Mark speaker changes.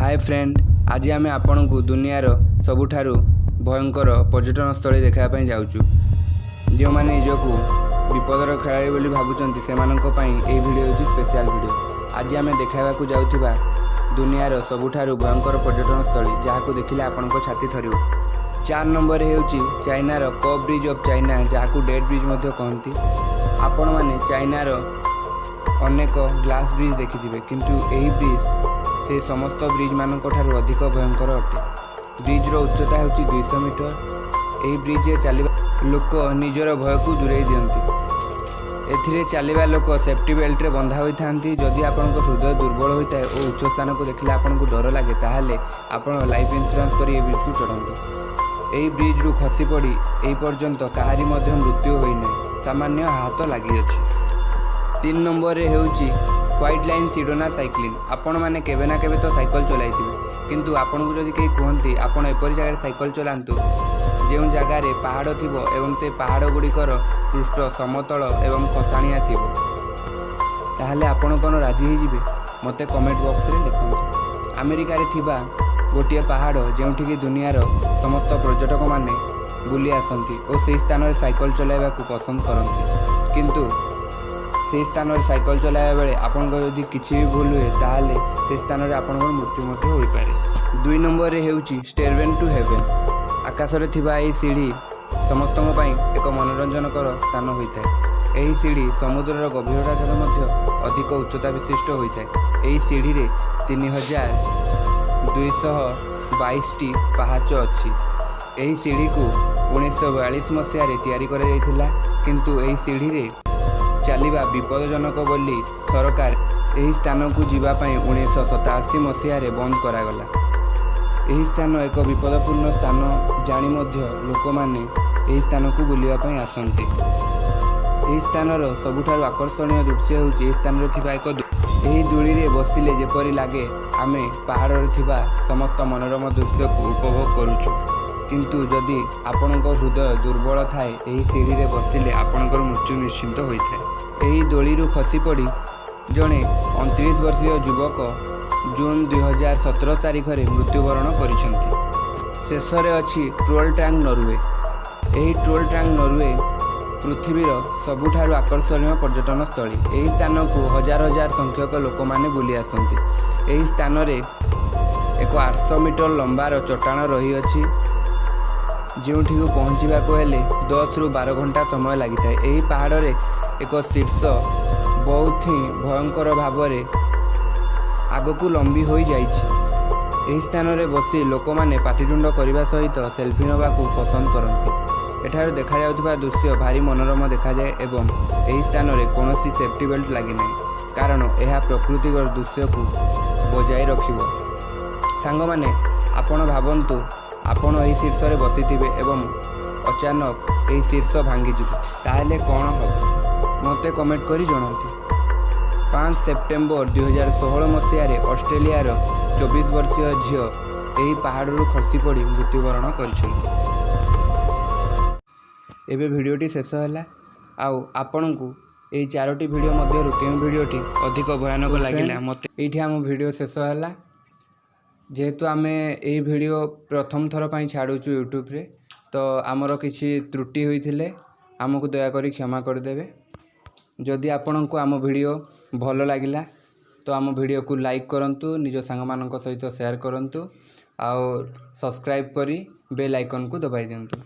Speaker 1: ହାଏ friend, ଆଜି ଆମେ ଆପଣଙ୍କୁ ଦୁନିଆର ସବୁଠାରୁ ଭୟଙ୍କର ପର୍ଯ୍ୟଟନସ୍ଥଳୀ ଦେଖାଇବା ପାଇଁ ଯାଉଛୁ। ଯେଉଁମାନେ ନିଜକୁ ବିପଦର ଖେଳାଳି ବୋଲି ଭାବୁଛନ୍ତି, ସେମାନଙ୍କ ପାଇଁ ଏହି ଭିଡ଼ିଓ ହେଉଛି ସ୍ପେଶାଲ ଭିଡ଼ିଓ। ଆଜି ଆମେ ଦେଖାଇବାକୁ ଯାଉଥିବା ଦୁନିଆର ସବୁଠାରୁ ଭୟଙ୍କର ପର୍ଯ୍ୟଟନସ୍ଥଳୀ, ଯାହାକୁ ଦେଖିଲେ ଆପଣଙ୍କ ଛାତି ଥରିବ। 4 ନମ୍ବରରେ ହେଉଛି ଚାଇନାର କବ୍ ବ୍ରିଜ୍ ଅଫ୍ ଚାଇନା, ଯାହାକୁ ଡେଥ୍ ବ୍ରିଜ୍ ମଧ୍ୟ କହନ୍ତି। ଆପଣମାନେ ଚାଇନାର ଅନେକ ଗ୍ଲାସ୍ ବ୍ରିଜ୍ ଦେଖିଥିବେ, କିନ୍ତୁ ଏହି ବ୍ରିଜ୍ ସେ ସମସ୍ତ ବ୍ରିଜ୍ମାନଙ୍କ ଠାରୁ ଅଧିକ ଭୟଙ୍କର ଅଟେ। ବ୍ରିଜ୍ର ଉଚ୍ଚତା ହେଉଛି 200 ମିଟର। ଏହି ବ୍ରିଜ୍ରେ ଚାଲିବା ଲୋକ ନିଜର ଭୟକୁ ଦୂରେଇ ଦିଅନ୍ତି। ଏଥିରେ ଚାଲିବା ଲୋକ ସେଫ୍ଟି ବେଲ୍ଟରେ ବନ୍ଧା ହୋଇଥାନ୍ତି। ଯଦି ଆପଣଙ୍କ ହୃଦୟ ଦୁର୍ବଳ ହୋଇଥାଏ ଓ ଉଚ୍ଚ ସ୍ଥାନକୁ ଦେଖିଲେ ଆପଣଙ୍କୁ ଡର ଲାଗେ, ତାହେଲେ ଆପଣ ଲାଇଫ୍ ଇନ୍ସୁରାନ୍ସ କରି ଏହି ବ୍ରିଜ୍କୁ ଚଢ଼ନ୍ତୁ। ଏହି ବ୍ରିଜ୍ରୁ ଖସି ପଡ଼ି ଏହି ପର୍ଯ୍ୟନ୍ତ କାହାରି ମଧ୍ୟ ମୃତ୍ୟୁ ହୋଇନାହିଁ, ସାମାନ୍ୟ ଆହତ ଲାଗିଅଛି। 3 ନମ୍ବରରେ ହେଉଛି ହ୍ୱାଇଟ୍ ଲାଇନ୍ ସିଡୋନା ସାଇକ୍ଲିଂ। ଆପଣମାନେ କେବେ ନା କେବେ ତ ସାଇକେଲ ଚଲାଇଥିବେ, କିନ୍ତୁ ଆପଣଙ୍କୁ ଯଦି କେହି କୁହନ୍ତି, ଆପଣ ଏପରି ଜାଗାରେ ସାଇକେଲ ଚଲାନ୍ତୁ ଯେଉଁ ଜାଗାରେ ପାହାଡ଼ ଥିବ ଏବଂ ସେ ପାହାଡ଼ ଗୁଡ଼ିକର ପୃଷ୍ଠ ସମତଳ ଏବଂ ଖସାଣିଆ ଥିବ, ତାହେଲେ ଆପଣ କ'ଣ ରାଜି ହେଇଯିବେ? ମୋତେ କମେଣ୍ଟ ବକ୍ସରେ ଲେଖନ୍ତୁ। ଆମେରିକାରେ ଥିବା ଗୋଟିଏ ପାହାଡ଼, ଯେଉଁଠିକି ଦୁନିଆର ସମସ୍ତ ପର୍ଯ୍ୟଟକମାନେ ବୁଲି ଆସନ୍ତି ଓ ସେହି ସ୍ଥାନରେ ସାଇକେଲ ଚଲାଇବାକୁ ପସନ୍ଦ କରନ୍ତି। କିନ୍ତୁ ସେହି ସ୍ଥାନରେ ସାଇକେଲ ଚଲାଇବା ବେଳେ ଆପଣଙ୍କର ଯଦି କିଛି ବି ଭୁଲ ହୁଏ, ତାହେଲେ ସେ ସ୍ଥାନରେ ଆପଣଙ୍କର ମୃତ୍ୟୁ ମଧ୍ୟ ହୋଇପାରେ। 2 ନମ୍ବରରେ ହେଉଛି ଷ୍ଟେରୱେ ଟୁ ହେଭେନ୍। ଆକାଶରେ ଥିବା ଏହି ସିଢ଼ି ସମସ୍ତଙ୍କ ପାଇଁ ଏକ ମନୋରଞ୍ଜନକର ସ୍ଥାନ ହୋଇଥାଏ। ଏହି ସିଢ଼ି ସମୁଦ୍ରର ଗଭୀରତା ଠାରୁ ମଧ୍ୟ ଅଧିକ ଉଚ୍ଚତା ବିଶିଷ୍ଟ ହୋଇଥାଏ। ଏହି ସିଢ଼ିରେ 3222ଟି ପାହାଚ ଅଛି। ଏହି ସିଢ଼ିକୁ 1942 ମସିହାରେ ତିଆରି କରାଯାଇଥିଲା, କିନ୍ତୁ ଏହି ସିଢ଼ିରେ ଚାଲିବା ବିପଦଜନକ ବୋଲି ସରକାର ଏହି ସ୍ଥାନକୁ ଯିବା ପାଇଁ 1987 ମସିହାରେ ବନ୍ଦ କରାଗଲା। ଏହି ସ୍ଥାନ ଏକ ବିପଦପୂର୍ଣ୍ଣ ସ୍ଥାନ ଜାଣି ମଧ୍ୟ ଲୋକମାନେ ଏହି ସ୍ଥାନକୁ ବୁଲିବା ପାଇଁ ଆସନ୍ତି। ଏହି ସ୍ଥାନର ସବୁଠାରୁ ଆକର୍ଷଣୀୟ ଦୃଶ୍ୟ ହେଉଛି ଏହି ସ୍ଥାନରେ ଥିବା ଏକ ଏହି ଦୋଳିରେ ବସିଲେ ଯେପରି ଲାଗେ ଆମେ ପାହାଡ଼ରେ ଥିବା ସମସ୍ତ ମନୋରମ ଦୃଶ୍ୟକୁ ଉପଭୋଗ କରୁଛୁ। କିନ୍ତୁ ଯଦି ଆପଣଙ୍କ ହୃଦୟ ଦୁର୍ବଳ ଥାଏ, ଏହି ସିଢ଼ିରେ ବସିଲେ ଆପଣଙ୍କର ମୃତ୍ୟୁ ନିଶ୍ଚିତ ହୋଇଥାଏ। ଏହି ଦୋଳିରୁ ଖସି ପଡ଼ି ଜଣେ 29 ବର୍ଷୀୟ ଯୁବକ ଜୁନ୍ 2017 ତାରିଖରେ ମୃତ୍ୟୁବରଣ କରିଛନ୍ତି। ଶେଷରେ ଅଛି ଟ୍ରୋଲ୍ ଟ୍ୟାଙ୍କ, ନରୱେ। ଏହି ଟ୍ରୋଲ୍ ଟ୍ୟାଙ୍କ, ନରୱେ ପୃଥିବୀର ସବୁଠାରୁ ଆକର୍ଷଣୀୟ ପର୍ଯ୍ୟଟନ ସ୍ଥଳୀ। ଏହି ସ୍ଥାନକୁ ହଜାର ହଜାର ସଂଖ୍ୟକ ଲୋକମାନେ ବୁଲି ଆସନ୍ତି। ଏହି ସ୍ଥାନରେ ଏକ 800 ମିଟର ଲମ୍ବାର ଚଟାଣ ରହିଅଛି, ଯେଉଁଠିକୁ ପହଞ୍ଚିବାକୁ ହେଲେ 10ରୁ 12 ଘଣ୍ଟା ସମୟ ଲାଗିଥାଏ। ଏହି ପାହାଡ଼ରେ ଏକ ଶୀର୍ଷ ବହୁତ ହିଁ ଭୟଙ୍କର ଭାବରେ ଆଗକୁ ଲମ୍ବି ହୋଇଯାଇଛି। ଏହି ସ୍ଥାନରେ ବସି ଲୋକମାନେ ପାଟିତୁଣ୍ଡ କରିବା ସହିତ ସେଲ୍ଫି ନେବାକୁ ପସନ୍ଦ କରନ୍ତି। ଏଠାରୁ ଦେଖାଯାଉଥିବା ଦୃଶ୍ୟ ଭାରି ମନୋରମ ଦେଖାଯାଏ ଏବଂ ଏହି ସ୍ଥାନରେ କୌଣସି ସେଫ୍ଟି ବେଲ୍ଟ ଲାଗିନାହିଁ, କାରଣ ଏହା ପ୍ରକୃତିର ଦୃଶ୍ୟକୁ ବଜାୟ ରଖିବ। ସାଙ୍ଗମାନେ, ଆପଣ ଭାବନ୍ତୁ, ଆପଣ ଏହି ଶୀର୍ଷରେ ବସିଥିବେ ଏବଂ ଅଚାନକ ଏହି ଶୀର୍ଷ ଭାଙ୍ଗିଯିବ, ତାହେଲେ କ'ଣ ହେବ? ମୋତେ କମେଣ୍ଟ କରି ଜଣାନ୍ତୁ। 5 ସେପ୍ଟେମ୍ବର 2016 ମସିହାରେ ଅଷ୍ଟ୍ରେଲିଆର 24 ବର୍ଷୀୟ ଝିଅ ଏହି ପାହାଡ଼ରୁ ଖସି ପଡ଼ି ମୃତ୍ୟୁବରଣ କରିଛନ୍ତି। ଏବେ ଭିଡ଼ିଓଟି ଶେଷ ହେଲା। ଆଉ ଆପଣଙ୍କୁ ଏହି ଚାରୋଟି ଭିଡ଼ିଓ ମଧ୍ୟରୁ କେଉଁ ଭିଡ଼ିଓଟି ଅଧିକ ଭୟାନକ ଲାଗିଲା ମୋତେ? ଏଇଠି ଆମ ଭିଡ଼ିଓ ଶେଷ ହେଲା। ଯେହେତୁ ଆମେ ଏହି ଭିଡ଼ିଓ ପ୍ରଥମ ଥର ପାଇଁ ଛାଡ଼ୁଛୁ ୟୁଟ୍ୟୁବରେ, ତ ଆମର କିଛି ତ୍ରୁଟି ହୋଇଥିଲେ ଆମକୁ ଦୟାକରି କ୍ଷମା କରିଦେବେ। ଯଦି ଆପଣଙ୍କୁ ଆମ ଭିଡ଼ିଓ ଭଲ ଲାଗିଲା, ତ ଆମ ଭିଡ଼ିଓକୁ ଲାଇକ୍ କରନ୍ତୁ, ନିଜ ସାଙ୍ଗମାନଙ୍କ ସହିତ ସେୟାର କରନ୍ତୁ ଆଉ ସବସ୍କ୍ରାଇବ୍ କରି ବେଲ୍ ଆଇକନ୍କୁ ଦବାଇ ଦିଅନ୍ତୁ।